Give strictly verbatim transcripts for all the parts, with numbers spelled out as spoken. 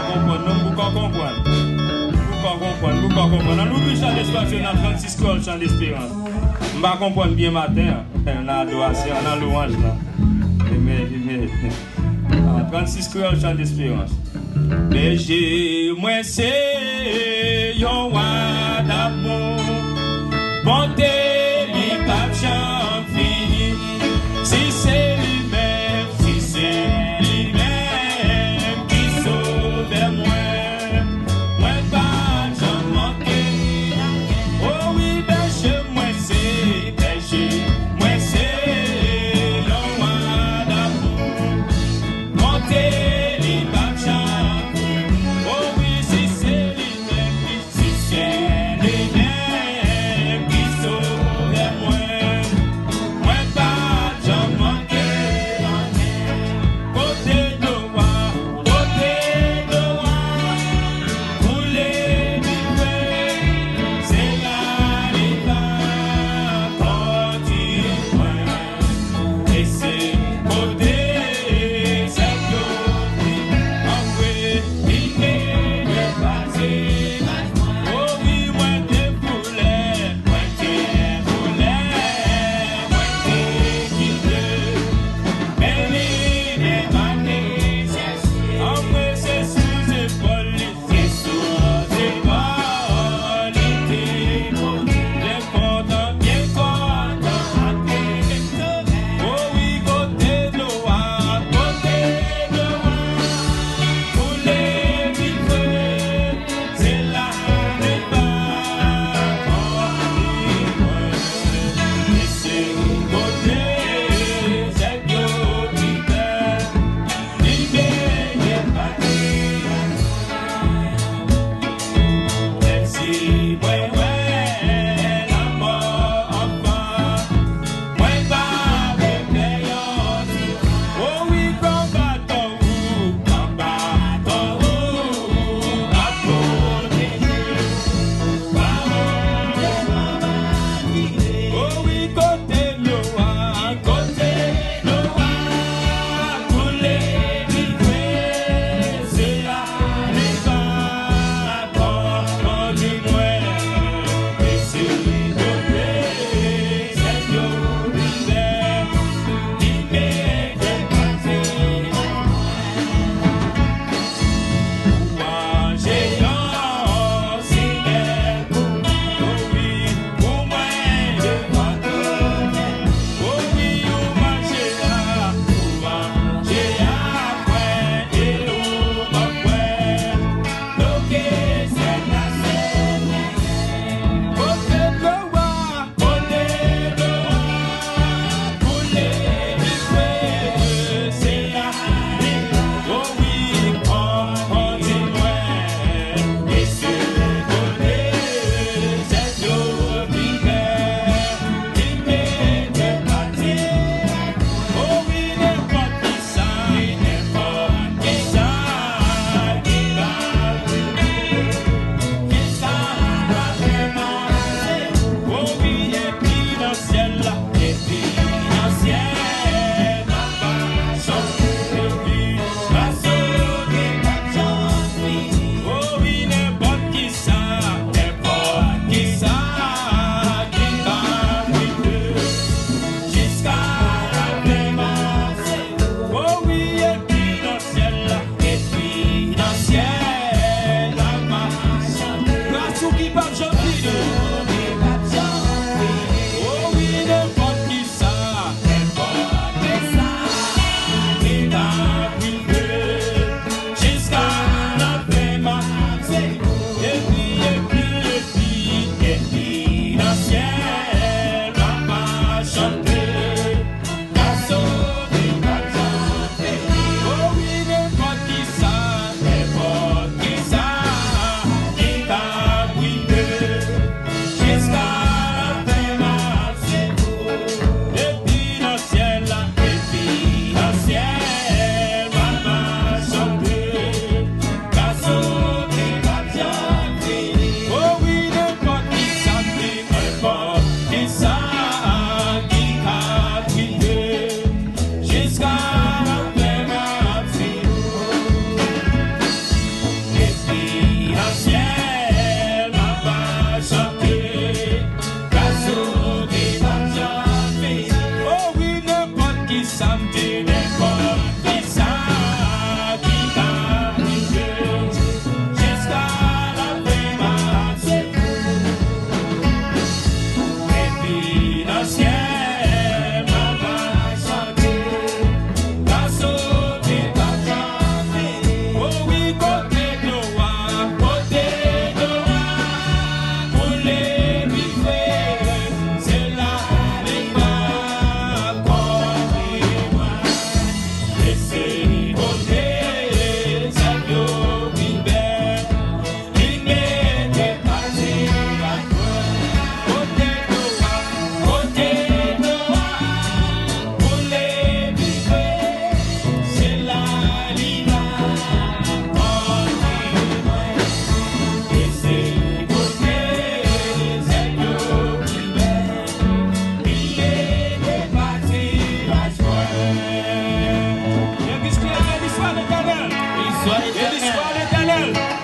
Konprann, non, m poko konprann. M poko konprann, m poko konprann. Ann ouvri chan desperans yo nan trannsis kreyòl chan desperans. M pa konprann byen maten an, nan adorasyon, nan lwanj lan. Amen, amen. Ah, trannsis kreyòl chan desperans. Bèje mwen se yon wa damou. Bonte li p ap janm fini. Si se li menm, si se li menm ki sovè mwen, mwen p ap janm manke. O wi, bèje mwen se, bèje mwen se yon wa damou. Bonte li p ap janm. O wi, si se li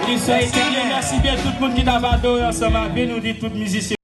Li sou Etènèl, mèsi byen tout moun ki t ap adore ansanm avè nou, di tout mizisyen.